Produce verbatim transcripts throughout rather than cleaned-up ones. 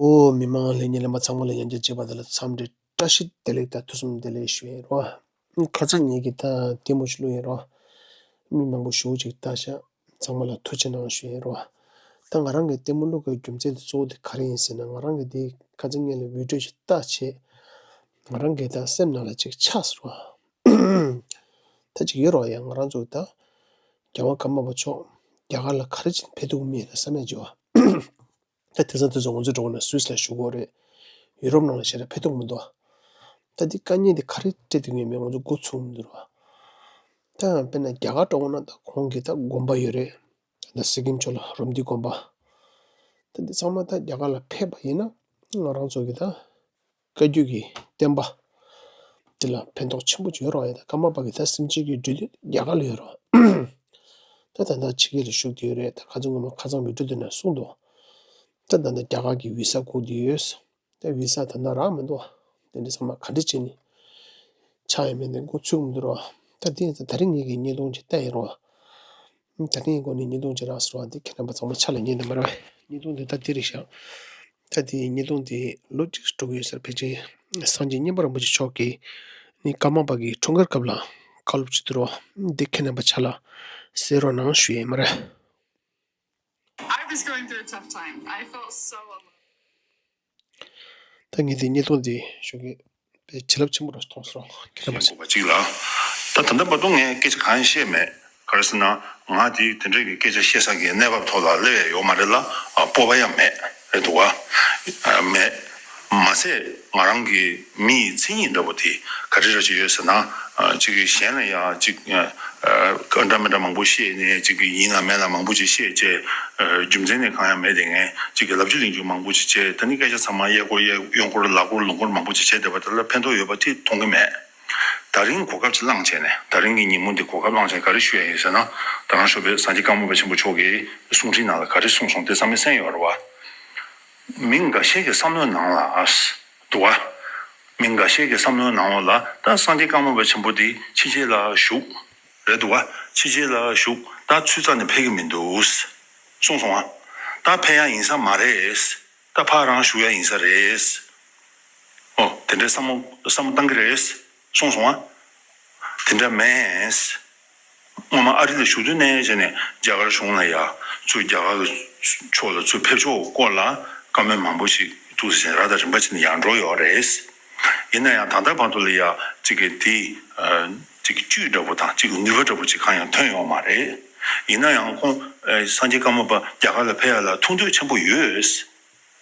ཨོ། མི་མང་ལྷན་རྒྱས་ལྷན་པ་ཚང་མ་ལ་ཡང་བསྐྱར་མཇལ་བ་དེ་ལ་འཚམས་འདྲི་བཀྲ་ཤིས་བདེ་ལེགས་དང་ཐུགས་བསམ་བདེ་ལེགས་ཞུ་ཡིན་རོ། ཁ་སང་ངེད་ཀྱིས་ད་ལྟད་མོ་ཞིག་བླུགས་ཡིན་རོ། མི་མང་པོ་ཞེ་པོ་ཅིག་ལྟ་ཤག་ཚང་མ་ལ་ཐུགས་རྗེ་གནང་ཞུ་ཡིན་རོ། ད་ང་རང་གིས་ལྟད་མོ་བླུགས་པའི་རྒྱུ་མཚན་དེ་གཙོ་བོ་དེ་ག་རེ་ཡིན་ཟེར་ན། ང་རང་གིས་དེ་ཁ་སང་ངེད་ལ་བི་ཌིའོ་ཞིག་ལྟ་བྱས། ང་རང་གིས་ད་སེམས་ནང་ལ་ཅིག་ཆགས་སོང་རོ། ད་ཅིག་ཡོད་རོ། ཡང་ང་རང་ཚོ་ད་རྒྱལ་བ་ཀརྨ་པ་མཆོག་རྒྱ་གར་ལ་ག་རེ་བྱས་ནས་ཕེབས་ཐུབ་ཀྱི་མེད་ལ་བསམ་ཡ་ཅིག་ཡོད། ད་དེང་སང་དེ་ཚོ་ང་ཚོ་འགྲོ་དགོས་ན་སུད་སི་ལ་བཞུགས་དགོས་རེད། ཡུ་རོབ་ནང་ལ་ཞེ་དྲག་ཕེབས་ཐུབ་མི་འདུག་ད་འདི་དཀའ་ངལ་འདི་ག་རེ་འཕྲད་དུས་ངས་མེད་ང་ཚོ་འགོ་ཚུགས་མི་འདུག་ར། ད་དཔེར་ན་རྒྱ་གར་འགྲོ་དགོས་ན་ད་ཁོང་གི་ད་དགོན་པ་ཡོད་རེད། ད་སི་ཀིམ་ཕྱོགས་ལ་རོམ་དིའི་དགོན་པ། ད་འདི་ཚང་མ་ད་རྒྱ་གར་ལ་ཕེབས་པ་ཡིན་ན་ང་རང་ཚོ་གི་ད་བཀའ་བརྒྱུད་ཀྱི་བསྟན་པ་འདི་ལ་ཕན་ཐོགས་ཆེན་པོ་ཡོད་རོགས། ཡ་ད་ཀརྨ་པ་གི་ད་སེམས་ཅན་གྱི་འབྲེལ་ཡོད་རྒྱ་གར་ལ་ཡོད་རོགས། ད་ད་ལྟ་ཕྱི་རྒྱལ་ལ་བཞུགས་བསྡད་ཡོད་རེད། ད་ཁ་སང་ངོ་མ་ཁ་སང་བི་ཌིའོ་དེ་ནས་གསུངས་འདུག་ད་ད་ལྟ་རྒྱ་གར་གྱི་བི་ས་དགོས་བསྡད་ཡོད། ད་བི་ས་ད་ལྟ་རག་མི་འདུག་དེ་འདྲ་ཚང་མ་ག་འདྲ་བྱས་ནས་ཆགས་ཡོད་མེད་ནས་འགོ་ཚུགས་མི་འདུག་རོགས། ད་དེ་ད་རིང་ངེད་ཀྱི་བརྙན་ཐུང་ཅིག་བལྟས་ཡིན་རོགས། ད་ཐེངས་སྒོ་ནས་བརྙན་ཐུང་ཅིག་རག་སོང་བ་འདི་ཁྱེད་རྣམ་པ་ཚང་མ་ཆ་ལ་ཉན་དང་མ་རེད། བརྙན་ཐུང་འདི་ད་འདི་རེད་ཤག་ད་དེ་བརྙན་ཐུང་འདི་ལོ་གཅིག་འགྲོ་གི་ཡོད་ས་རེད། ཕལ་ཆེར་སངས་རྒྱས་མཉན་པ་རིན་པོ་ཆེ་མཆོག་གིས་ནི་ཀརྨ་པ་གི་འཁྲུངས་སྐར་སྐབས་ལ་བཀའ་སློབ་ཅིག་བསྡུ་རོགས། འདི་ཁྱེད་རྣམ་པ་ཆ་ལ་གསན་རོགས་གནང་ཞུ་ཡས་མ་རེད། I was going through a tough time. I felt so alone. ད་ངས་འདི་བརྙན་ཐུང་འདི་ཞུ་གི་བྱིན་རླབས་ཆེན་པོ་རུ་མཐོང་སོང་། ཁྱེད་རྣམ་པ་ཚོ། དགོས་པ་གཅིག་ལ། ད་ད་ལྟ་བར་དུ་ངས་སྐད་ཆ་གང་ཡང་བཤད་མེད། ག་རེ་ཟེར་ན། ང་དེ་དེ་འདྲའི་གི་སྐད་ཆ་བཤད་ས་གི་གནས་བབ་ཐོག་ལ་སླེབས་ཡ་ཡོད་མ་རེད་ལ། ཨ། སྤོབས་པ་ཡང་མེད། རེད་འདུག་བ། ཨ། མེད། མ་ཟད་ང་རང་གི་མི་ཡི་མཚན་ཉིད་འདྲ་པོ་དེ་ག་རེ་འདྲ་ཞིག་ཡོད་ཟེར་ན། ཨ། གཅིག་གིས་གཞན་ལ་ཡ་གཅིག་ཨ། འདྲ་མི་འདྲ་མང་པོ་བཤད་ནས། གཅིག་གིས་ཡིན་ལ་མེད་ལ་མང་པོ་ཅིག་བཤད་བྱས། ཨ། རྒྱུ་མཚན་ནི་གང་ཡང་མེད་དེ། ངས་གཅིག་གིས་ལབ་རྒྱུ་གླེང་རྒྱུ་མང་པོ་ཅིག་བྱས། ད་ནི་སྐད་ཆ་ཚང་མ་གཡས་སྐོར་གཡས། གཡོན་སྐོར་ལ་སྐོར་ལུང་སྐོར་མང་པོ་ཅིག་བྱས་བསྡད་པ་དེ་ལ་ཕན་ཐོགས་ཡོད་པ་ཅིག་མཐོང་གི་མེད། ད་རིང་གོ་སྐབས་ཅིག་བླངས་བྱས་ནས། ད་རིང་གི་ཉིན་མོ་འདི་གོ་སྐབས་བླངས་བྱས་ནས་ག་རེ་ཞུ་ཡ་ཡིན་ཟེར་ན། ད་རང་ཞོགས་པའི་སངས་རྒྱས་ཀརྨ་པ་ཆེན་པོ་མཆོག་གི་གསུང་འཕྲིན་ནང་ལ་ག་རེ་གསུངས་སོང་། དེ་ཚང་མས་གསན་ཡོད་རེད་བ། མི་འགའ་ཤས་ཀྱི་བསམ་བློའི་ནང་ལ་འདུག་བ། མི་འགའ་ཤས་ཀྱི་བསམ་བློའི་ནང་ལ་ད་སངས་རྒྱས་ཀརྨ་པ་ཆེན་པོ་འདི་ཕྱི་རྒྱལ་ལ་བཞུགས། རེད་འདུག་བ། ཕྱི་རྒྱལ་ལ་བཞུགས། ད་ཚུར་རྩ་ནས་ཕེབས་ཀྱི་མི་འདུག་གསུངས་སོང་བ། ད་ཕེབས་ཡ་ཡིན་ས་མ་རེད། ད་ཕར་རང་བཞུགས་ཡ་ཡིན་ས་རེད། ཨོ། དེ་འདྲའི་བསམ་བློ་བསམ་བློ་བཏང་གི་རེད་གསུངས་སོང་ཨ། དེ་འདྲ་མེད། སྔོན་མ་ཨ་རི་ལ་བཞུགས་དུས་ནས་བྱས་ནས་རྒྱ་གར་གཞུང་ལ་ཡ་ཚུར། རྒྱ་གར་གྱི་ཕྱོགས་ལ་ཚུར་ཕེབས་ཕྱོགས་སྐོར་ལ་བཀའ་མོལ་མང་པོ་ཞིག་འདུག་ཟེར་ནས་ར་ད་རིམ་པ་བྱས་ནས་ཡར་འགྲོ་ཡོད་རེད། ཡིན་ན་ཡང་ད་ལྟ་བར་དུ་ལ་ཡ་གཅིག་གི་དེ་གཅིག་གི་བཅུད་འདྲ་པོ་དང་གཅིག་གི་ནུས་པ་འདྲ་པོ་ཅིག་གང་ཡང་ཐོན་ཡོད་མ་རེད། ཡིན་ན་ཡང་ཁོང་སངས་རྒྱས་ཀརྨ་པ་རྒྱ་གར་ལ་ཕེབས་ཡ་ལ་ཐུགས་འདོད་ཆེན་པོ་ཡོད།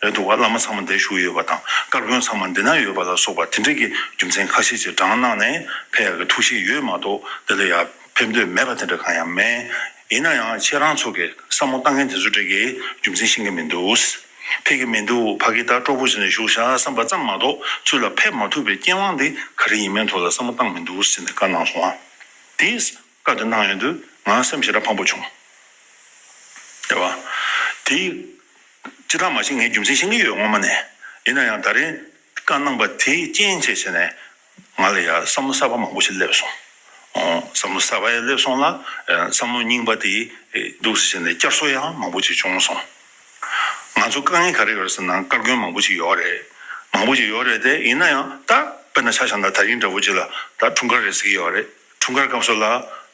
རེད་འདུག་བ། བླ་མ་ཚང་མ་འདིར་བཞུགས་ཡོད་པ་དང་། བཀའ་བཀོད་ཚང་མ་འདི་ན་ཡོད་པ་ལ་སོགས་པ་དེ་འདྲ་གི་རྒྱུ་མཚན་ཁ་ཤས་ཅིག་བགྲངས་གནང་ནས་ཕེབས་ཡག་གི་ཐུགས་བཞེད་ཡོད་མ་གཏོགས། འདི་ལ་ཡང་ཕེབས་འདོད་མེད་པ་དེ་འདྲ་གང་ཡང་མེད། ཡིན་ན་ཡང་ཁྱེད་རང་ཚོ་གི་བསམ་བློ་བཏང་མཁན་དེ་ཚོ་འདྲ་གི་རྒྱུ་མཚན་ཤེས་ཀྱི་མི་འདུག་ཕེབས་ཀྱི་མི་འདུག་ཕ་གི་ད་སྤྲོ་པོ་བྱས་ནས་བཞུགས་ཤག་བསམ་པ་ཙམ་མ་གཏོགས། ཚུར་ལ་ཕེབས་མ་ཐུབ་པའི་རྐྱེན་དབང་དེ་ག་རེ་ཡིན་མིན་ཐོག་ལ་བསམ་བློ་བཏང་མི་འདུག་ཟེར་ནས་བཀའ་གནང་སོང་ཨ། དེས་བཀའ་དེ་གནང་ཡོང་དུས་ང་སེམས་ཞེ་དྲག་ཕངས་པོ་བྱུང་། རེད་བ། དེ། སྤྱིར་བཏང་མ་གཞི་ངས་རྒྱུ་མཚན་ཤེས་ཀྱི་ཡོད་སྔོན་མ་ནས། ཡིན་ན་ཡང་ད་རེས་བཀའ་གནང་པ་དེའི་རྐྱེན་བྱས་བྱས་ནས་ང་ལ་ཡང་བསམ་བློ་གསར་པ་མང་པོ་ཞིག་སླེབས་སོང་། ཨོ། བསམ་བློ་གསར་པ་ཡང་སླེབས་སོང་ལ། ཨ། བསམ་བློ་རྙིང་པ་དེ་འདུག་སེ་བྱས་ནས་བསྐྱར་གསོ་ཡང་མང་པོ་ཞིག་བྱུང་སོང་། ང་ཚོ་དཀའ་ངལ་ག་རེ་ཡོད་རེད་ཟེར་ན། བཀའ་བཀོད་མང་པོ་ཞིག་ཡོད་རེད། མང་པོ་ཞིག་ཡོད་རེད་དེ། ཡིན་ན་ཡང་ད་དཔེར་ན་ཆ་བཞག་ན་ད་རིང་འདྲ་པོ་ཅིག་ལ་ད་འཁྲུངས་སྐར་རེད་ཟེར་གྱི་ཡོད་རེད། འཁྲུངས་སྐར་སྐབས་སུ་ལ་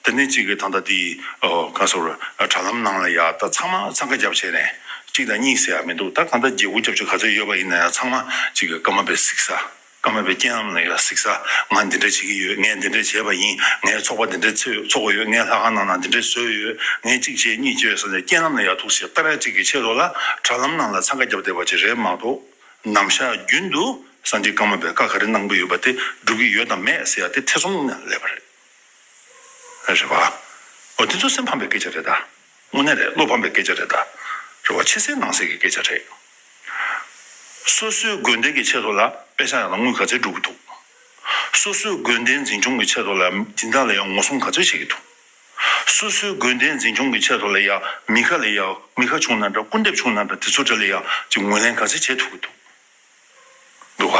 དེ་ནས་གཅིག་གི་ད་ལྟ་དེ། ཨོ། ག་ཟེར། དྲ་ལམ་ནང་ལ་ཡ་ད་ཚང་མ་འཚང་ཁ་བརྒྱབ་བྱས་ནས་གཅིག་དང་གཉིས་ཟེར་ཡ་མི་འདུག་ད་གང་ལྟར་བརྒྱད་དགུ་བརྒྱད་ཅུ་ག་ཚོད་ཡོད་པ་ཡིན་ན་ཡང་། ཚང་མ་གཅིག་གི་ཀརྨ་པའི་གཟིགས་ས། ཀརྨ་པའི་རྐྱེན་ལམ་ལ་ཡ་གཟིགས་ས། ང་འདི་འདྲ་བྱེད་ཀྱི་ཡོད། ངས་འདི་འདྲ་བྱས་པ་ཡིན། ངའི་ཚོགས་པ་འདི་འདྲ་ཚོགས་ཚོགས་ཡོད། ངས་ལྷ་ཁང་ནང་ན་འདི་འདྲ་བཟོས་ཡོད། ངས་གཅིག་བྱས་གཉིས་བྱས་ཟེར་ནས་རྐྱེན་ལམ་ལ་ཡ་ཐུག་ཟེར། ད་རེས་གཅིག་གི་ཆེད་དུ་ལ་དྲ་ལམ་ནང་ལ་འཚང་ཁ་བརྒྱབ་བསྡད་པ་ཅིག་རེད་མ་གཏོགས། ནམ་ཞག་རྒྱུན་དུ་སངས་རྒྱས་ཀརྨ་པས་བཀའ་ག་རེ་གནང་གི་ཡོད་པ་དེ་སྒྲུབ་ཀྱི་ཡོད་དམ་མེད་ཟེར་ཡ་དེ་ཐེ་ཚོམ་ནས་སླེབས་པ་རེད། རེད་པ། འོ། དེ་ཚོ་སེམས་ཕམ་པའི་སྐད་ཆ་རེད་ད། དངོས་གནས་རེད། བློ་ཕམ་པའི་སྐད་ཆ་རེད་ད། རེད་པ། ཕྱི་གསལ་ནང་གསལ་གྱི་སྐད་ཆ་རེད། སོ་སོའི་དགོན་སྡེ་གི་ཆེད་དུ་ལ་དཔེ་ཆ་ཡག་ལ་དངུལ་ག་ཚོད་སྒྲུབ་ཀྱི་འདུག་སོ་སོའི་དགོན་སྡེ་འཛིན་སྐྱོང་གི་ཆེད་དུ་ལ་སྦྱིན་བདག་ལ་ཡང་ངོ་སྲུང་ག་ཚོད་བྱེད་ཀྱི་འདུག་སོ་སོའི་དགོན་སྡེ་འཛིན་སྐྱོང་གི་ཆེད་དུ་ལ་ཡ་མི་ཁ་ལ་ཡ་མི་ཁ་བྱུང་ན་འདྲ། སྐུ་འདེབས་བྱུང་ན་འདྲ། དེ་ཚོ་འདྲ་ལ་ཡ་ཅིག་ངོས་ལེན་ག་ཚོད་བྱེད་ཐུབ་ཀྱི་འདུག་འདུག་ག་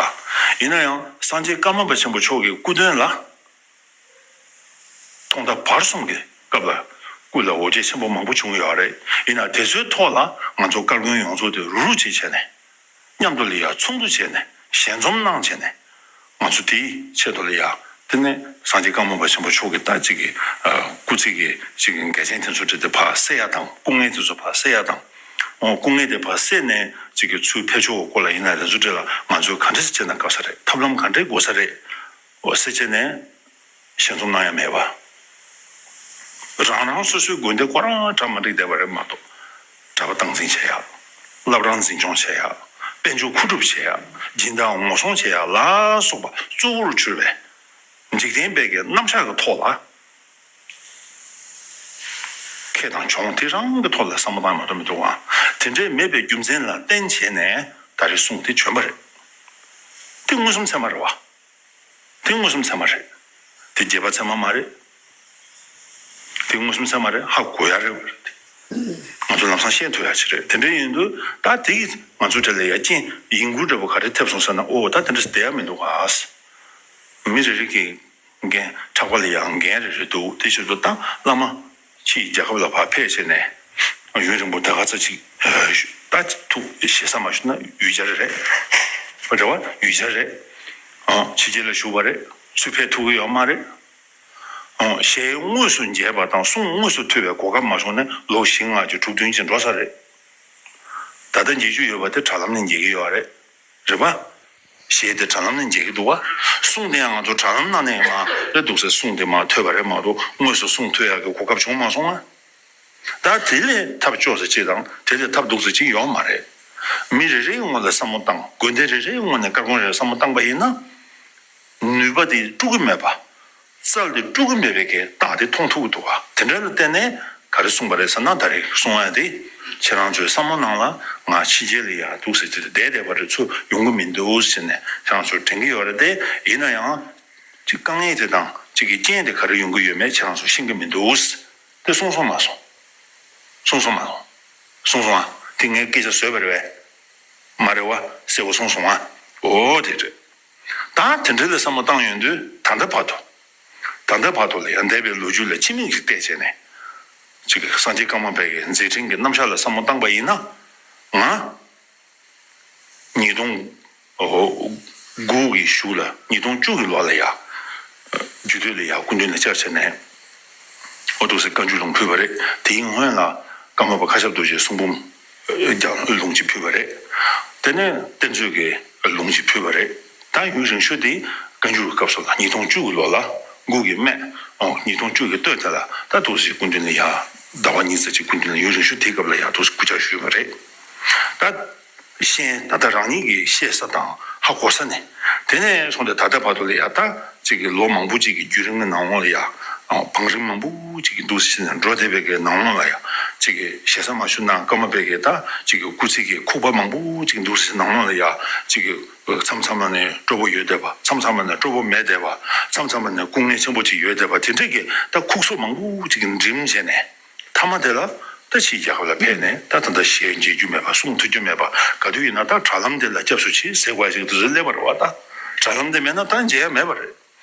ཡིན་ན་ཡང་སངས་རྒྱས་ཀརྨ་པ་ཆེན་པོ་མཆོག་གི་སྐུ་དོན་ལ། ཐོག་མཐའ་བར་གསུམ་གྱི་སྐབས་ལ་སྐུ་ལ་འོ་བརྒྱལ་ཆེན་པོ་མང་པོ་བྱུང་ཡོད་རེད། ཡིན་ན་དེ་ཚོའི་ཐོག་ལ་ང་ཚོ་བཀའ་བློན་ཡོངས་རྫོགས་དེ་རུག་རུག་བྱས་བྱས་ནས། མཉམ་དུ་ལ་ཡ་ཚོགས་འདུ་བྱས་ནས་ཞལ་འཛོམས་གནང་བྱས་ནས། ང་ཚོ་དེའི་ཆེད་དུ་ལ་ཡ། དེ་ནས་སངས་རྒྱས་ཀརྨ་པ་ཆེན་པོ་མཆོག་གི་ད་ཅིག་གི་སྐུ་ཚེ་གི་ཅིག་གི་འགལ་རྐྱེན་དེ་ཚོ་འདྲ་དེ་ཕར་སེལ་ཡ་དང་། སྐུ་ངལ་དེ་ཚོ་ཕར་སེལ་ཡ་དང་། ཨོ། སྐུ་ངལ་དེ་ཕར་སེལ་ནས་ཅིག་གི་ཚུར་ཕེབས་ཕྱོགས་སྐོར་ལ་ཡིན་ན་རེ་ཚོ་འདྲ་ལ་ང་ཚོས་ག་འདྲ་ཞིག་བྱས་ན་དགའ་ས་རེད། ཐབས་ལམ་ག་འདྲ་དགོས་ས་རེད། འོ། སེ་བྱས་ནས་ཞལ་འཛོམས་གནང་ཡ་མེད་པ། རང་རང་སོ་སོའི་དགོན་སྡེ་ཁོ་རང་གྲ་མ་འགྲིག་བསྡད་པ་རེད་མ་གཏོགས། གྲྭ་པ་སྟངས་འཛིན་བྱེད་ཡ། བླ་བྲང་འཛིན་སྐྱོང་བྱེད་ཡ། དཔལ་འབྱོར་མཁོ་སྒྲུབ་བྱེད་ཡ། སྦྱིན་བདག་ངོ་སྲུང་བྱེད་ཡ་ལ་སོགས་པ་གཙོ་བོར་གྱུར་པའི་འཇིག་རྟེན་པའི་གི་རྣམ་གཞག་གི་ཐོག་ལ། ཁེ་དང་གྱོང་དེ་རང་གི་ཐོག་ལ་བསམ་བློ་བཏང་མ་གཏོགས་མི་འདུག་ག། དེ་འདྲའི་མེད་པའི་རྒྱུ་མཚན་ལ་བརྟེན་བྱས་ནས་ད་རེས་གསུང་དེ་བྱོན་པ་རེད། དེ་མངོན་སུམ་ཚད་མ་རེད་བ། དེ་མངོན་སུམ་ཚད་མ་རེད། དེ་རྗེས་དཔག་ཚད་མ་མ་རེད། དེ་མངོན་སུམ་ཚད་མ་རེད། ཧ་གོ་ཡ་རེད་བ། ང་ཚོ་ལམ་སང་ཤེས་ཐུབ་ཡ་ཅིག་རེད། དེ་འདྲ་ཡིན་དུས་ད་དེ་ང་ཚོ་དེ་ལ་ཡ་རྐྱེན་ཡིན་ཁུལ་འདྲ་པོ་ག་རེ་ཐེབས་སོང་ཟེར་ན། ཨོ། ད་དེ་འདྲ་བསྡད་ཡ་མི་འདུག་ག། མི་རེ་རེ་གི་འགན། ཕྲག་པ་ལ་ཡང་འགན་རེ་རེ་འདུག། དེ་ཞིག་ཏུ་ད་བླ་མ་ཕྱིའི་རྒྱལ་ཁབ་ལ་ཕར་ཕེབས་བྱས་ནས་ཡུན་རིང་པོ་ད་ག་ཚོད་ཅིག་ད་ཐུག་ཞེ་ས་མ་ཞུ་ན་ཡུལ་གྱར་རེད། རེད་བ། ཡུལ་གྱར་རེད། ཨ། ཕྱི་རྒྱལ་ལ་བཞུགས་པ་རེད། ཚུར་ཕེབས་ཐུབ་ཀྱི་ཡོད་མ་རེད། ཨ། ཞལ་དངོས་སུ་མཇལ་བ་དང་གསུང་དངོས་སུ་ཐོས་པའི་གོ་སྐབས་མ་བྱུང་ན་ལོ་བཞི་ལྔ་ཅིག་དྲུག་བདུན་ཅིག་འགྲོ་ས་རེད། ད་ལྟ་མཇལ་རྒྱུ་ཡོད་པ་དེ་དྲ་ལམ་ནས་མཇལ་གྱི་ཡོད་རེད། རེད་པ། ཞལ་དེ་དྲ་ལམ་ནས་མཇལ་གྱི་འདུག་བ། གསུང་དེ་ཡང་ང་ཚོ་དྲ་ལམ་ནང་ནས་མ་རེད་འདུག་ཟེར། གསུང་དེ་མ་ཐོས་པ་རེད་མ་གཏོགས་དངོས་སུ་གསུང་ཐོས་ཡག་གི་གོ་སྐབས་བྱུང་མ་སོང་ང་། ད་དེ་ལས་ཐབས་སྐྱོ་ས་ཅིག་དང་དེ་ལས་ཐབས་སྡུག་ས་ཅིག་ཡོད་མ་རེད། མི་རེ་རེའི་ངོས་ལ་བསམ་བློ་བཏང་། དགོན་སྡེ་རེ་རེའི་ངོས་ནས་སྐར་ཁུང་རེར་བསམ་བློ་བཏང་པ་ཡིན་ན། ནུས་པ་དེ་དཀྲུག་གི་མེད་པ། རྩལ་དེ་དཀྲུག་གི་མེད་པའི་གི་རྟགས་དེ་མཐོང་ཐུབ་ཀྱི་འདུག་བ། དེ་འདྲ་ལ་བརྟེན་ནས་ག་རེ་གསུངས་པ་རེད་ཟེར་ན། ད་རེས་གསུང་ཡ་དེ་ཁྱེད་རང་ཚོའི་བསམ་བློ་ནང་ལ་ང་ཕྱི་རྒྱལ་ལ་ཡ་འདུག་ཟེར་དེ་བསྡད་བསྡད་པ་རེད། ཚུར་ཡོང་གི་མི་འདུག་ཟེར་ནས་ཁྱེད་རང་ཚོར་དྲན་གྱི་ཡོད་རེད་དེ། ཡིན་ན་ཡང་ཅིག་དཀའ་ངལ་དེ་དང་ཅིག་གི་རྐྱེན་དེ་ག་རེ་ཡོང་གི་ཡོད་མེད་ཁྱེད་རང་ཚོ་ཤེས་ཀྱི་མི་འདུག། དེ་གསུངས་སོང་མ་སོང་། གསུངས་སོང་མ་སོང་། གསུངས་སོང་ཨ། དེ་ངས་སྐད་ཆ་བཟོས་པ་རེད་པས། མ་རེད་བ། གསལ་པོ་གསུངས་སོང་ཨ། འོ་དེ་རེད། ད་དེ་འདྲ་ལ་བསམ་བློ་བཏང་ཡོང་དུས་ད་ལྟ་བར་དུ། ད་ལྟ་བར་དུ་ལ་ཡང་འདས་པའི་ལོ་རྒྱུས་ལ་ཕྱི་མིག་ཅིག་བལྟས་བྱས་ནས། ཅིག་སངས་རྒྱས་ཀརྨ་པའི་གི་མཛད་འཕྲིན་གྱི་རྣམ་གཞག་ལ་བསམ་བློ་བཏང་པ་ཡིན་ན། ང་ཉིས་སྟོང་དགུ་གི་གཞུག་ལ། ཉིས་སྟོང་བཅུ་གི་ལོ་ལ་ཡ། རྒྱུད་སྟོད་ལ་ཡ་སྐུ་མདུན་ལ་བཅར་བྱས་ནས། འོ་འདུག་སེ་བཀའ་འགྱུར་ལུང་ཕུལ་བ་རེད། དེའི་སྔོན་ལ་ཀརྨ་པ་མཁའ་ཁྱབ་རྡོ་རྗེའི་གསུང་འབུམ་ཀྱང་ལུང་ཅིག་ཕུལ་བ་རེད། དེ་ནས་གཏེར་མཛོད་ཀྱི་ལུང་ཅིག་ཕུལ་བ་རེད། ད་ཡུན་རིང་ཤོས་དེ་བཀའ་འགྱུར་གྱི་སྐབས་སུ་ལ་ཉིས་སྟོང་བཅུ་གི་ལོ་ལ་དགུ་གི་སྨད། ཨོ། ཉིས་སྟོང་བཅུ་གི་སྟོད་དེ་ལ་ད་འདུག་སེ་སྐུ་མདུན་ལ་ཡ། ཟླ་བ་གཉིས་ཙམ་ཅིག་སྐུ་མདུན་ལ་ཡུན་རིང་ཤོས་དེའི་སྐབས་ལ་ཡ་འདུག་སེ་སྐུ་བཅར་ཞུས་པ་རེད། ད། ཤེས། ད་ལྟ་རང་ཉིད་ཀྱིས་ཤེས་ས་དང་ཧ་གོ་ས་ནས། དེ་ནས་བཟུང་སྟེ་ད་ལྟ་བར་དུ་ལ་ཡ་ད་ཅིག་གི་ལོ་མང་པོ་ཅིག་གི་བརྒྱུད་རིམ་གྱི་ནང་ལོགས་ལ་ཡ། ཨ། བང་རིམ་མང་པོ་ཅིག་གི་འདུག་སེ་ནས་འགྲོ་བསྡད་པའི་གི་ནང་ལོགས་ལ་ཡ། ཅིག་གི་ཞེ་ས་མ་ཞུ་ན་ཀརྨ་པའི་གི་ད་ཅིག་གི་སྐུ་ཚེ་གི་ཁུག་པ་མང་པོ་ཅིག་འདུག་སེ་ནང་ལོགས་ལ་ཡ། ཅིག་གི་མཚམས་མཚམས་ལ་ནས་སྤྲོ་པོ་ཡོད་བསྡད་པ། མཚམས་མཚམས་ལ་ནས་སྤྲོ་པོ་མེད་བསྡད་པ། མཚམས་མཚམས་ལ་ནས་སྐུ་ངལ་ཆེན་པོ་ཅིག་ཡོད་བསྡད་པ། དེ་འདྲས་ཀྱི་ད་ཁུག་སོ་མང་པོ་ཅིག་གི་འགྲིམ་བྱས་ནས། མཐའ་མ་དེ་ལ་ད་ཕྱིའི་རྒྱལ་ཁབ་ལ་ཕེབས་ནས་ད་ད་ལྟ་ཞལ་མཇལ་རྒྱུ་མེད་པ། གསུང་ཐོས་རྒྱུ་མེད་པ། ག་དུས་ཡིན་ན་ད་དྲ་ལམ་དེ་ལ་སྐྱབས་སུ་མཆི་ཟེར་བ་ཞིག་ཏུ་སླེབས་པ་རེད་བ། ད་དྲ་ལམ་དེ་མེད་ན་ད་མཇལ་ཡ་མེད་པ་རེད།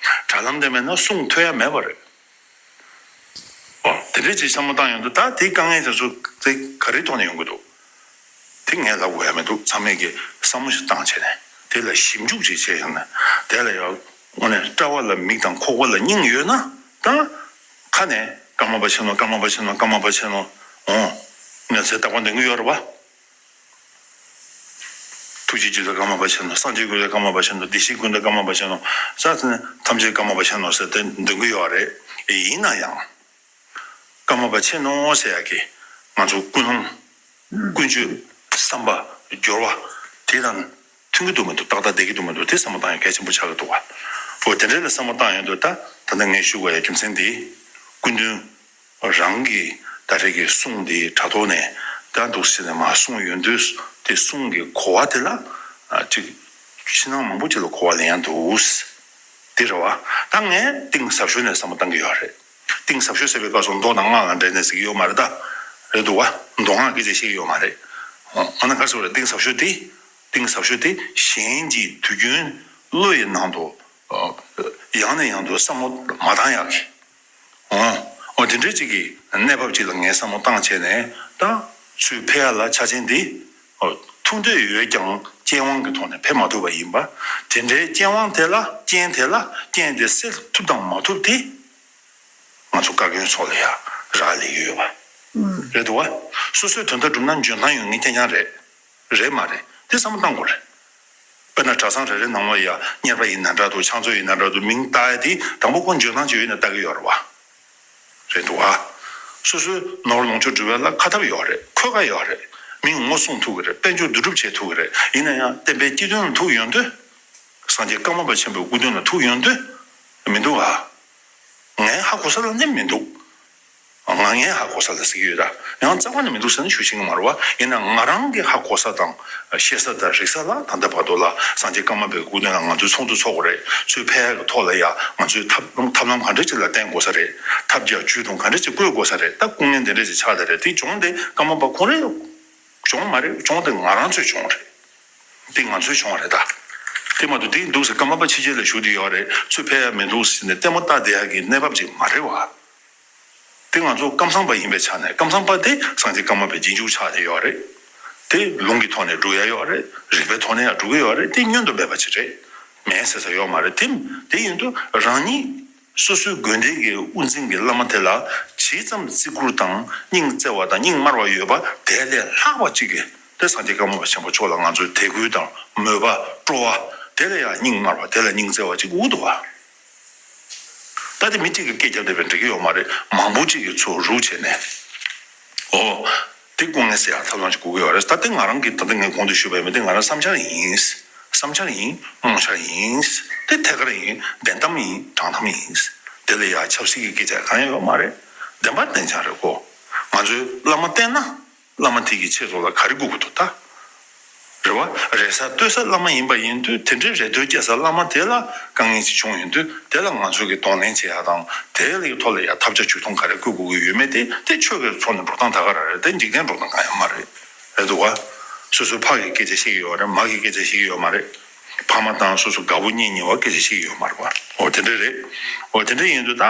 དྲ་ལམ་དེ་མེད་ན་གསུང་ཐོས་ཡ་མེད་པ་རེད། ཨོ། དེ་འདྲས་ཅིག་བསམ་བློ་བཏང་ཡོང་དུས་ད་དེའི་དཀའ་ངལ་དེ་ཚོ་དེ་ག་རེའི་ཐོག་ནས་ཡོང་གི་འདུག། དེ་ངས་ལབ་དགོས་ཡ་མི་འདུག། ཚང་མས་ཀྱིས་བསམ་བློ་ཞིག་བཏང་བྱས་ནས་དེ་ལ་ཞིབ་འཇུག་ཅིག་བྱས་ཡོང་ན། དེ་ལ་ཡང་དངོས་གནས་དཔྲལ་བ་ལ་མིག་དང་ཁོག་པ་ལ་སྙིང་ཡོད་ན་ད། ཁ་ནས་ཀརྨ་པ་ཆེན་མོ། ཀརྨ་པ་ཆེན་མོ། ཀརྨ་པ་ཆེན་མོ། འོང་། ངས་ཚེ་རྟག་པར་འདོན་གྱི་ཡོད་རེད་བ། ཐུགས་རྗེ་ཆེ་ལ་ཀརྨ་པ་ཆེན་མོ། སངས་རྒྱས་ཀུན་ལ་ཀརྨ་པ་ཆེན་མོ། བདེ་གཤེགས་ཀུན་ལ་ཀརྨ་པ་ཆེན་མོ། ས་ཚན་ཐམས་ཅད་ཀརྨ་པ་ཆེན་མོ་ཟེར་ཏེ་འདོན་གྱི་ཡོད་རེད། ཡིན་ན་ཡང་། ཀརྨ་པ་ཆེན་མོ་ཟེར་ཡག་གི་ང་ཚོ་ཀུན་སློང་། ཀུན་སྤྱོད། བསམ་པ། སྦྱོར་བ། དེ་དང་མཐུན་གྱི་འདུག་མི་འདུག། ཏག་ཏག་བསྡད་ཀྱི་འདུག་མི་འདུག། དེ་བསམ་བློ་བཏང་ཡ་གལ་ཆེན་པོ་ཆགས་ཀྱི་འདུག་བ། འོ། དེ་འདྲ་ལ་བསམ་བློ་བཏང་ཡོང་དུས་ད་ད་ལྟ་ངས་ཞུ་དགོས་ཡ་རྒྱུ་མཚན་དེ། སྐུ་མདུན་རང་གི་ད་རེས་ཀྱི་གསུང་དེ་དྲ་ཐོག་ནས་ད་འདུག་སེ་ནས་མར་གསུངས་ཡོང་དུས། དེ་གསུང་གི་གོ་བ་དེ་ལ་ཅིག་ཕྱི་ནང་མང་པོ་ཅིག་ལ་གོ་བ་ལེན་ཡ་འདུག། དེ་རེད་བ། ད་ངས་གཏིང་ཟབ་ཤོས་ནས་བསམ་བློ་བཏང་གི་ཡོད་རེད། གཏིང་ཟབ་ཤོས་ཟེར་བའི་སྐབས་སུ་མདོ་དང་སྔགས་ལ་འབྲེལ་ནས་ཟེར་གྱི་ཡོད་མ་རེད་ད། རེད་འདུག་བ། མདོ་སྔགས་སྐད་ཆ་བཤད་ཀྱི་ཡོད་མ་རེད། འོ་ན་ག་རེ་ཟེར་བ་རེད། གཏིང་ཟབ་ཤོས་དེ། གཏིང་ཟབ་ཤོས་དེ་གཞན་གྱི་དུས་རྒྱུན་བློ་ཡི་ནང་དུ། ཨ། ཡང་ནས་ཡང་དུ་བསམ་བློ་མ་བཏང་ཡག་གི། འོ། འོ་དེ་འདྲའི་ཅིག་གི་གནས་བབ་ཅིག་ལ་ངས་བསམ་བློ་བཏང་བྱས་ནས་ད་ཚུར་ཕེབས་ཡ་ལ་ཆ་རྐྱེན་འདི། ཨོ། ཐུག་འདོད་ཡོད་ཀྱང་ཅི་ རྐྱེན་དབང་གི་ཐོག་ནས་ཕེབས་མ་ཐུབ་པ་ཡིན་པ། དེ་འདྲའི་རྐྱེན་དབང་དེ་ལ་རྐྱེན་དེ་ལ་རྐྱེན་དེ་སེལ་ཐུབ་དང་མ་ཐུབ་དེ། ང་ཚོ་བཀའ་བཀྱོན་སོགས་ལ་ཡང་རག་ལས་ཡོད་པ། རེད་འདུག་བ། སོ་སོའི་དོན་དག་སྒྲུབ་ན་འཇོན་ཐང་ཡོད་མཁན་རྐྱང་རྐྱང་རེད། རེད་མ་རེད་དེ་བསམ་བློ་བཏང་དགོས་རེད། དཔེར་ན་གྲྭ་ཚང་རེ་རེ་ནང་ལོགས་ཡ་གཉེར་པ་ཡིན་ན་འདྲ་འདུག་ཕྱག་མཛོད་ཡིན་ན་འདྲ་འདུག་མིང་བཏགས་ཡ་དེ་དང་པོ་ཁོ་འཇོན་ཐང་ཅིག་ཡོད་ན་བཏགས་ཀྱི་ཡོད་རེད་བ། རེད་འདུག་བ། སོ་སོའི་ནོར་ལོངས་སྤྱོད་སྒྲུབ་ཡ་ལ་ཁ་ཐབས་ཡོད་རེད། ཁོ་ག་ཡོད་རེད། མིང་ངོ་སྲུང་ཐུབ་ཀྱི་རེད། དཔལ་འབྱོར་བསྡུ་སྒྲུབ་བྱེད་ཐུབ་ཀྱི་རེད། ཡིན་ན་ཡང་བསྟན་པའི་སྤྱི་དོན་ལ་ཐུག་ཡོང་དུས། སངས་རྒྱས་ཀརྨ་པ་ཆེན་པོའི་སྐུ་དོན་ལ་ཐུག་ཡོང་དུས། མི་འདུག་བ། ངས་ཧ་གོ་ས་ལ་ནི་མི་འདུག་ང་ངས་ཧ་གོ་ས་ལ་ཟེར་གྱི་ཡོད་ད། ཡང་རྩ་བ་ནས་མི་འདུག་ཟེར་ན་ཞུ་ཤེས་ཀྱི་མ་རེད་བ། ཡིན་ན་ང་རང་གི་ཧ་གོ་ས་དང་ཤེས་ས་དང་རིག་ས་ལ་ད་ལྟ་བར་དུ་ལ་སངས་རྒྱས་ཀརྨ་པའི་སྐུ་དོན་ལ་ང་ཚོས་ཚོགས་འདུ་ཚོགས་དགོས་རེད། ཚུར་ཕེབས་ཡག་གི་ཐོག་ལ་ཡ་ང་ཚོས་ཐབས་ཐབས་ལམ་ག་འདྲ་ཅིག་ལ་བརྟེན་དགོས་ས་རེད། ཐབས་བརྒྱ་ཇུས་གཏོང་ག་འདྲ་ཅིག་བཀོལ་དགོས་ས་རེད། ད་སྐུ་ངལ་འདི་འདྲ་ཅིག་ཆགས་བསྡད་རེད། དེ་གྱོང་དེ་ཀརྨ་པ་ཁོ་རང་གྱོང་མ་རེད། གྱོང་དེ་ང་རང་ཚོའི་གྱོང་རེད། དེ་ང་ཚོའི་གྱོང་རེད་ད། དེ་མ་གཏོགས་དེ་འདུག་ཟེར་ཀརྨ་པ་ཕྱི་རྒྱལ་ལ་བཞུགས་བསྡད་ཡོད་རེད། ཚུར་ཕེབས་ཡ་མི་འདུག་ཟེར་ནས་ལྟད་མོ་ལྟ་བསྡད་ཡ་གི་གནས་བབ་ཅིག་མ་རེད་བ། དེ་ང་ཚོ་ཀམ་ཚང་པ་ཡིན་པའི་ཆ་ནས་ཀམ་ཚང་པ་དེ་སངས་རྒྱས་ཀརྨ་པའི་རྗེས་འཇུག་ཆགས་བསྡད་ཡོད་རེད། དེ་ལུང་གི་ཐོག་ནས་སྒྲུབ་ཡ་ཡོད་རེད། རིགས་པའི་ཐོག་ནས་ཡང་སྒྲུབ་ཀྱི་ཡོད་རེད། དེ་བསྙོན་དུ་མེད་པ་ཅིག་རེད། མེད་ཟེར་ས་ཡོད་མ་རེད། དེ་དེ་ཡིན་དུས་རང་ཉིད་སོ་སོའི་དགོན་སྡེ་གི་དབུ་འཛིན་གྱི་བླ་མ་དེ་ལ་ཇི་ཙམ་བརྩི་བཀུར་དང་སྙིང་བརྩེ་བ་དང་སྙིང་དམར་བ་ཡོད་པ་དེ་ལས་ལྷག་པ་ཅིག་གིས་དེ་སངས་རྒྱས་ཀརྨ་པ་ཆེན་པོ་མཆོག་ལ་ང་ཚོས་དད་གུས་དང་མོས་པ་སྤྲོ་བ་དེ་ལ་ཡང་སྙིང་དམར་བ་དེ་ལ་སྙིང་བརྩེ་བ་ཅིག་དགོས་འདུག་བ། ད་དེ་མི་གཅིག་གིས་སྐད་རྒྱབ་བསྡད་པས་འགྲིག་གི་ཡོད་མ་རེད། མང་པོ་གཅིག་གིས་ཚུར་རུག་བྱས་ནས། ཨོ། དེ་སྐུ་ངལ་སེལ་ཡག་ཐབས་ལམ་ཞིག་དགོས་ཀྱི་ཡོད་རེད། ད་དེ་ང་རང་གིས་ད་ལྟ་ངས་གོང་དུ་ཞུས་པ་ཡིན་པ་དེ་ང་རང་བསམ་འཆར་ཡིན། བསམ་འཆར་ཡིན། རྨོངས་འཆར་ཡིན། དེ་ཐད་ཀར་ཡིན། བདེན་གཏམ་ཡིན། དྲང་གཏམ་ཡིན། དེ་ལ་ཡ་ཆབ་སྲིད་ཀྱི་སྐད་ཆ་གང་ཡང་ཡོད་མ་རེད། བདེན་པ་བདེན་ཆ་རེད་གོ། ང་ཚོའི་བླ་མ་བསྟེན་ན། བླ་མ་དེ་གི་ཆེད་དུ་ལ་ག་རེ་དགོས་ཀྱི་འདུག་ད། རེད་བ། རེ་ས་ལྟོས་ས་བླ་མ་ཡིན་པ་ཡིན་དུས་དེ་འདྲའི་རེ་ལྟོས་སྐྱེ་ས་བླ་མ་དེ་ལ་དཀའ་ངལ་ཅིག་བྱུང་ཡོང་དུས་དེ་ལ་ང་ཚོ་གི་གདོང་ལེན་བྱེད་ཡ་དང་དེ་ལ་ཡི་ཐོག་ལ་ཡ་ཐབས་ཆག་ཇུས་གཏོང་ག་རེ་བཀོད་དགོས་ཀྱི་ཡོད་མེད་དེ་དེ་ཆོས་ཀྱི་ཐོག་ནས་འགྲོ་སྟངས་ད་ག་རང་རེད། དེ་འཇིག་རྟེན་འགྲོ་སྟངས་གང་ཡང་མ་རེད། རེད་འདུག་བ། སོ་སོའི་ཕ་གི་སྐད་ཆ་བཤད་ཀྱི་ཡོད་རེད། མ་གི་སྐད་ཆ་བཤད་ཀྱི་ཡོད་མ་རེད། ཕ་མ་དང་སོ་སོ་དགའ་པོ་གཉེན་ཉེ་བ་སྐད་ཆ་བཤད་ཀྱི་ཡོད་མ་རེད་བ། འོ་དེ་འདྲ་རེད། འོ་དེ་འདྲ་ཡིན་དུས་ད།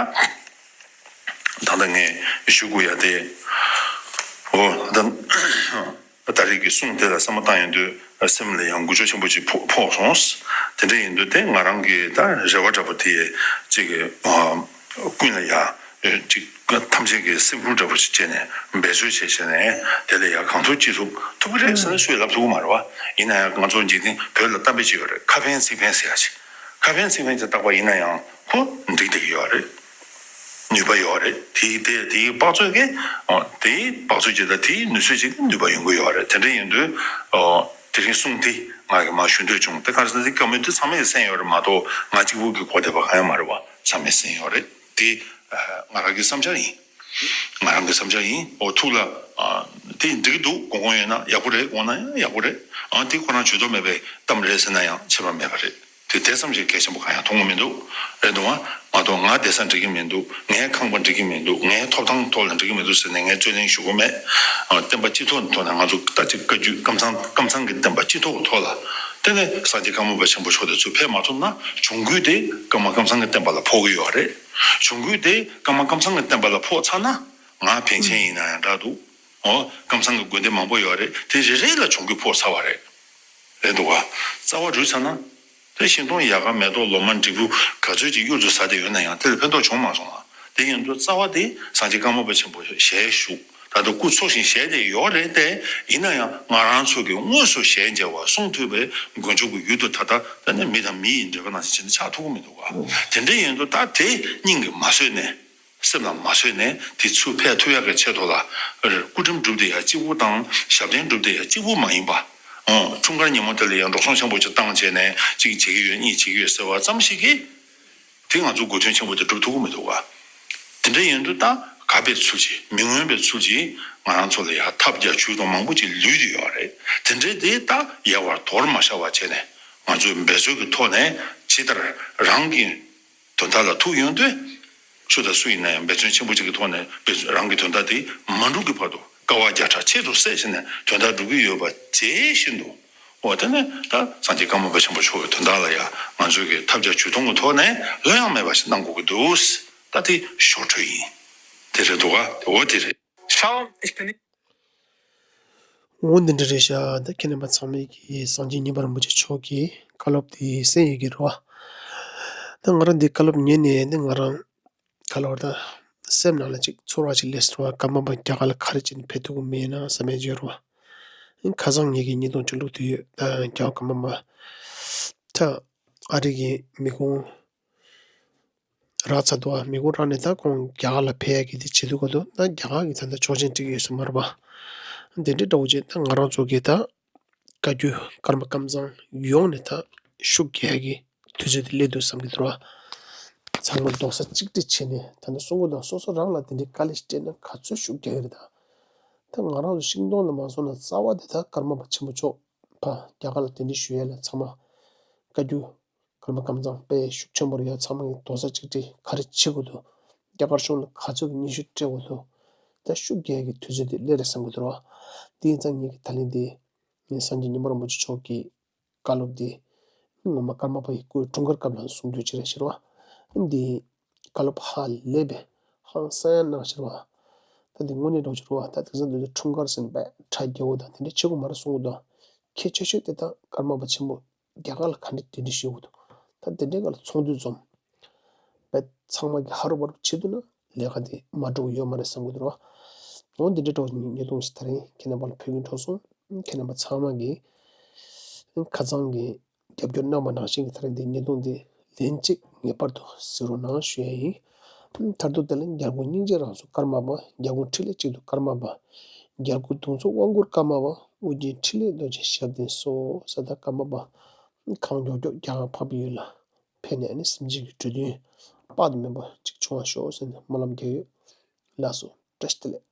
ད་ལྟ་ངས་ཞུ་དགོས་ཡ་དེ། འོ་ད། ད་རེས་ཀྱི་གསུང་དེ་ལ་བསམ་བློ་བཏང་ཡོང་དུས་སེམས་ལ་ཡང་འགུལ་སྐྱོད་ཆེན་པོ་ཅིག་ཕོག་ཕོག་སོང་། དེ་འདྲ་ཡིན་དུས་དེ་ང་རང་གི་ད་རེ་བ་འདྲ་པོ་དེ་ཅིག་གི་ཀུན་ལ་ཡ་ཅིག་ཐམས་ཅད་ཀྱི་སེམས་ཁུར་འདྲ་པོ་ཅིག་བྱས་ནས་འབད་རྩོལ་བྱས་བྱས་ནས་དེ་ལ་ཡ་གང་ཐུབ་ཅི་ཐུབ་ཐུབ་ཀྱི་རེད་ཟེར་ན་སུས་ལབ་ཐུབ་ཀྱི་མ་རེད་བ། ཡིན་ན་ཡང་ང་ཚོ་འཇིག་རྟེན་བོད་ལ་གཏམ་དཔེ་ཅིག་ཡོད་རེད། ཁ་ཕན་ཚིག་ཕན་ཟེར་ཡ་ཅིག་ཁ་ཕན་ཚིག་ཕན་ཅིག་བཏགས་པ་ཡིན་ན་ཡང་ཁོ་འགྲིག་བསྡད་ཀྱི་ཡོད་རེད། ནུས་པ་ཡོད་རེད། དེའི་དེ་དེའི་དཔག་ཚོད་ཀྱི་ཨོ་དེའི་དཔག་ཚོད་ཅིག་དང་དེའི་ནུས་ཚོད་ཅིག་གི་ནུས་པ་ཡོང་གི་ཡོད་རེད། དེ་འདྲ་ཡིན་དུས་ཨོ་དེ་རིང་གསུང་དེ་ང་གིས་མར་ཞུ་འདོད་བྱུང་། དེ་ག་རེ་ཟེར་ན་དེ་བཀའ་མོལ་དེ་ཚང་མས་གསན་ཡོད་རེད་མ་གཏོགས་ང་གཅིག་པུ་གིས་གོ་བསྡད་པ་གང་ཡང་མ་རེད་བ། ཚང་མས་གསན་ཡོད་རེད། དེ་ང་རང་གི་བསམ་འཆར་ཡིན། ང་རང་གི་བསམ་འཆར་ཡིན། ཨོ་ཐུགས་ལ་དེ་འགྲིག་གི་འདུག་དགོངས་དགོངས་ཡོད་ན་ཡག་པོ་རེད། དགོངས་ན་ཡང་ཡག་པོ་རེད། ཨང་དེ་ཁོ་རང་ཇུས་གཏོགས་མེད་པའི་གཏམ་རེད་ཟེར་ན་ཡང་ཁྱད་པར་མེད་པ་རེད། དེ་དེ་ཙམ་ཞིག་གལ་ཆེན་པོ་གང་ཡང་མཐོང་གི་མི་འདུག་རེད་འདུག་ཨ། མ་གཏོགས་ང་བསྡད་ས་འགྲིག་གི་མི་འདུག་ངའི་ཁང་པ་འགྲིག་གི་མི་འདུག་ངའི་ཐོབ་ཐང་ཐོག་ལ་འགྲིག་གི་མི་འདུག་ཟེར་ནས་ངས་རྩོད་གླེང་ཞུ་གི་མེད། ཨ། བསྟན་པ་སྤྱི་ཐོག་ཐོག་ནས་ང་ཚོ་ལྟ་ཅིག་བཀའ་བརྒྱུད་ཀམ་ཚང་ཀམ་ཚང་གི་བསྟན་པ་སྤྱི་ཐོག་གི་ཐོག་ལ་དེ་ནས་སངས་རྒྱས་ཀརྨ་པ་ཆེན་པོ་མཆོག་དེ་ཚོ་ཕེབས་མ་ཐུབ་ན་གྱོང་གུད་དེ་ཀརྨ་ཀམ་ཚང་གི་བསྟན་པ་ལ་ཕོག་གི་ཡོད་རེད། གྱོང་གུད་དེ་ཀརྨ་ཀམ་ཚང་གི་བསྟན་པ་ལ་ཕོག་ཚར་ན་ང་པཎ་ཆེན་ཡིན་ན་ཡང་འདྲ་འདུག་ཨོ། ཀམ་ཚང་གི་དགོན་སྡེ་མང་པོ་ཡོད་རེད། དེ་རེ་རེ་ལ་གྱོང་གུད་ཕོག་ཚར་བ་རེད། རེད་འདུག་ག་རྩ་བ་རུལ་ཚར་ན། དེ་ཤིང་སྡོང་ཡལ་ག་མེ་ཏོག་ལོ་མ་འབྲས་བུ་ག་ཚོད་ཅིག་གཡུར་དུ་ཟ་བསྡད་ཡོད་ན་ཡང་དེ་ལ་ཕན་ཐོགས་བྱུང་མ་སོང་ང་། དེ་ཡིན་དུས་རྩ་བ་དེ་སངས་རྒྱས་ཀརྨ་པ་ཆེན་པོ་ཞལ་བཞུགས། ད་དུང་སྐུ་འཚོ་ཞིང་ཞལ་དེ་ཡོད་རེད་དེ། ཡིན་ན་ཡང་ང་རང་ཚོ་གི་དངོས་སུ་ཞལ་མཇལ་བ་གསུང་ཐོས་པའི་མགོན་མཆོག་གི་ཡུལ་དུ་ད་ལྟ་ད་ནི་མི་དང་མི་ཡི་འབྲེལ་བ་ནང་བཞིན་བྱས་ནས་ཆགས་ཐུབ་ཀྱི་མི་འདུག་ག་དེ་འདྲ་ཡིན་དུས་ད་དེ་སྙིང་གིས་མ་བཟོད་ནས། སེམས་ལ་མ་བཟོད་ནས་དེ་ཚུར་ཕེབས་ཐུབ་ཡག་གི་ཆེད་དུ་ལ། སྐུ་ཁྲིམས་སྒྲུབ་བསྡད་ཡ་གཅིག་པུ་དང་ཞབས་བརྟན་སྒྲུབ་བསྡད་ཡ་གཅིག་པུ་མ་ཡིན་པ། འཁྲུངས་སྐར་ཉིན་མོ་དེ་ལ་ཡང་འགྲོ་སོང་ཆེན་པོ་ཅིག་བཏང་བྱས་ནས་གཅིག་བྱེད་ཀྱི་ཡོད་གཉིས་བྱེད་ཀྱི་ཡོད་ཟེར་བ་ཙམ་ཞིག་གིས། དེ་ང་ཚོ་དགོས་དོན་ཆེན་པོ་དེ་སྒྲུབ་ཐུབ་ཀྱི་མི་འདུག་ག་དེ་འདྲ་ཡིན་དུས་ད་ག་པའི་ཚུལ་གྱིས་མི་མངོན་པའི་ཚུལ་གྱིས་ང་རང་ཚོ་ལ་ཡ་ཐབས་བརྒྱ་ཇུས་གཏོང་མང་པོ་ཅིག་ལུས་བསྡད་ཡོད་རེད། དེ་འདྲའི་དེ་ད་ཡལ་བར་དོར་མ་བཞག་པ་བྱས་ནས་ང་ཚོས་འབད་རྩོལ་གྱི་ཐོག་ནས་ཇི་ལྟར་རང་གི་དོན་དག་ལ་ཐུག་ཡོང་དུས། སུ་དང་སུ་ཡིན་ན་ཡང་འབད་བརྩོན་ཆེན་པོ་གཅིག་གི་ཐོག་ནས་འབད་བརྩོན་རང་གི་དོན་དག་དེ་མ་འགྲུབ་ཀྱི་བར་དུ་དཀའ་བ་བརྒྱ་ཕྲག་ཆེད་དུ་བསྲེས་བྱས་ནས་དོན་དག་སྒྲུབ་ཀྱི་ཡོད་པ་ཇི་བཞིན་དུ། འོ་དེ་ནས་ད་སངས་རྒྱས་ཀརྨ་པ་ཆེན་པོ་མཆོག་གི་དོན་དག་ལ་ཡང་ང་ཚོས་ཀྱི་ཐབས་བརྒྱ་ཇུས་སྟོང་གི་ཐོག་ནས་བློ་ཡང་མེད་པ་ཞིག་གནང་དགོས་ཀྱི་འདུག་ད་དེ་ཞོར་འཕྲོས་ཡིན། དེ་རེད་འདུག་ག་དེ་འོ་དེ་རེད། Schauen, ich bin nicht འོ་འདི་འདྲ་རེད་ཤག་ད་ཁྱེད་རྣམ་པ་ཚང་མས་ཀྱི་སངས་རྒྱས་མཉན་པ་རིན་པོ་ཆེ་མཆོག་གི་བཀའ་སློབ་དེ་གསན་ཡོད་ཀྱི་རེད་བ། ད་ང་རང་འདི་བཀའ་སློབ་ཉན་ནས་འདི་ང་རང་ག་ལ་བར་ད་སེམས་ནང་ལ་ཅིག་ཚོར་བ་ཅིག་སླེབས་སོང་བ། ཀརྨ་པ་རྒྱ་གར་ལ་ག་རེ་བྱས་ནས་ཕེབས་ཐུབ་ཀྱི་མེད་ན་བསམ་ཡས་ཅིག་ཡོད་རེད་བ། ཁ་སང་ངེད་ཀྱིས་བརྙན་ཐུང་ཅིག་བླུགས་བསྡད་ཡོད། ད་རྒྱ་གར་ཀརྨ་པ་ད་ཨ་རི་གི་མི་ཁུངས་རག་ཚར་འདུག་བ། མི་ཁུངས་རག་ནས་ད་ཁོང་རྒྱ་གར་ལ་ཕེབས་ཡག་གི་དེ་བྱེད་དུས་ག་དུས་ད་རྒྱ་གར་གྱི་ད་ལྟ་ཆོག་མཆན་སྤྲད་ཀྱི་ཡོད་ས་མ་རེད་པ། དེ་འདྲའི་འདྲ་བོ་བྱས། ད་ང་རང་ཚོ་གི་ད་བཀའ་བརྒྱུད་ཀརྨ་ཀམ་ཚང་ཡོངས་ནས་ད་ཤུགས་རྒྱག་ཡག་གི་དུས་ཚོད་དེ་སླེབས་འདུག་བསམ་གྱི་འདུག་ར། ཚང་མ་རྡོག་རྩ་གཅིག་སྒྲིལ་བྱས་ནས། ད་ནི་གསུང་གི་དང་སོ་སོ་རང་ལ་དེ་འདྲའི་དཀའ་ལས་སྤྲད་ན་ག་ཚོད་ཤུགས་རྒྱག་གི་རེད། ད་ད་ང་རང་ཚོ་ཤིང་སྡོང་ལ་མ་སོང་ན་རྩ་བ་དེ་ད་ཀརྨ་པ་ཆེན་པོ་མཆོག་ཕ་རྒྱ་གར་ལ་གདན་འདྲེན་ཞུ་ཡས་ལ་ཚང་མ་བཀའ་བརྒྱུད་ཀརྨ་ཀམ་ཚང་དཔེ་ཤུགས་ཆེན་པོ་རེད་ཡ། ཚང་མ་གི་རྡོག་རྩ་གཅིག་སྒྲིལ་ག་རེ་བྱེད་དགོས་འདུག་རྒྱ་གར་གཞུང་ལ་ག་ཚོད་ཀྱི་སྙན་ཞུ་སྤྲད་དགོས་འདུག་ད་ཤུགས་རྒྱག་གི་དུས་ཚོད་དེ་སླེབས་རེད་བསམ་གྱི་འདུག་ར། དེ་ཡིན་ཙང་ངེད་ཀྱི་ད་ལན་འདི་ངས་སངས་རྒྱས་མཉན་པ་རིན་པོ་ཆེ་མཆོག་གི་བཀའ་སློབ་འདི་ངོ་མ་ཀརྨ་པ་ཡི་སྐུའི་འཁྲུངས་སྐར་སྐབས་ལ་གསུང་རྒྱུ་ཅིག་རེད་ཤག་ར། འདི་བཀའ་སློབ་ཧ་ལས་པའི་ཧང་སང་ཡང་གནང་ཤག་ར། ད་འདི་དངོས་གནས་འདྲ་བོ་ཅིག་རེད་བ། ད་དེང་སང་འདི་ཚོ་འཁྲུངས་སྐར་ཟེར་ནས་དཔེ་གྲ་རྒྱས་པོ་དང་དེ་འདྲ་བྱེད་དགོས་མ་རེད་གསུང་གི་འདུག་གལ་ཆེ་ཤོས་དེ་ད་ཀརྨ་པ་ཆེན་པོ་རྒྱ་གར་ལ་ག་འདྲ་གདན་འདྲེན་ཞུ་དགོས་འདུག་ད་དེ་འདྲའི་སྒང་ལ་ཚོགས་འདུ་འཛོམས་པས་ཚང་མ་གི་ཧ་རུ་བ་རུ་བྱེད་ཐུབ་ན་ལས་ཀ་དེ་མ་འགྲོ་གི་ཡོད་མ་རེད་བསམ་གི་འདུག་ར། འོ་འདི་འདྲའི་འདྲ་བོ་ཅིག་བརྙན་ཐུང་ཞིག་ད་རིང་ཁྱེད་རྣམ་པ་ལ་ཕུལ་གྱིན་འགྲོ་སོང་། ཁྱེད་རྣམ་པ་ཚང་མ་གིས་ཁ་ཚང་གི་རྒྱབ་སྐྱོར་གནང་བ་ནང་བཞིན་གྱི་ད་རེས་འདི་བརྙན་ཐུང་འདི་ལན་གཅིག་ངེས་པར་དུ་གཟིགས་རོགས་གནང་ཞུ་ཡ་ཡིན། མཐར་ཐུག་དེ་ལ་རྒྱལ་པོ་སྙིང་རྗེ་རང་གཟུགས་ཀརྨ་པ། རྒྱལ་པོ་འཕྲིན་ལས་གཅིག་ཏུ་ཀརྨ་པ། རྒྱལ་པོ་གདུང་འཚོབ་དབང་བསྐུར་ཀརྨ་པ། ཨོ་རྒྱན་འཕྲིན་ལས་རྡོ་རྗེ་ཞབས་བརྟན་སོགས་ཟེར། ད་ཀརྨ་པ་གང་མགྱོགས་མགྱོགས་རྒྱ་གར་འཕགས་པའི་ཡུལ་ལ་ཕེབས་ནས་ཨ་ནི་སེམས་ཅན་གྱི་འགྲོ་དོན་དཔག་ཏུ་མེད་པ་ཅིག་བྱུང་བར་ཤོག་ཟེར་ནས་སྨོན་ལམ་རྒྱག་ཡོད། ལགས་སོ། བཀྲ་ཤིས་བདེ་ལེགས།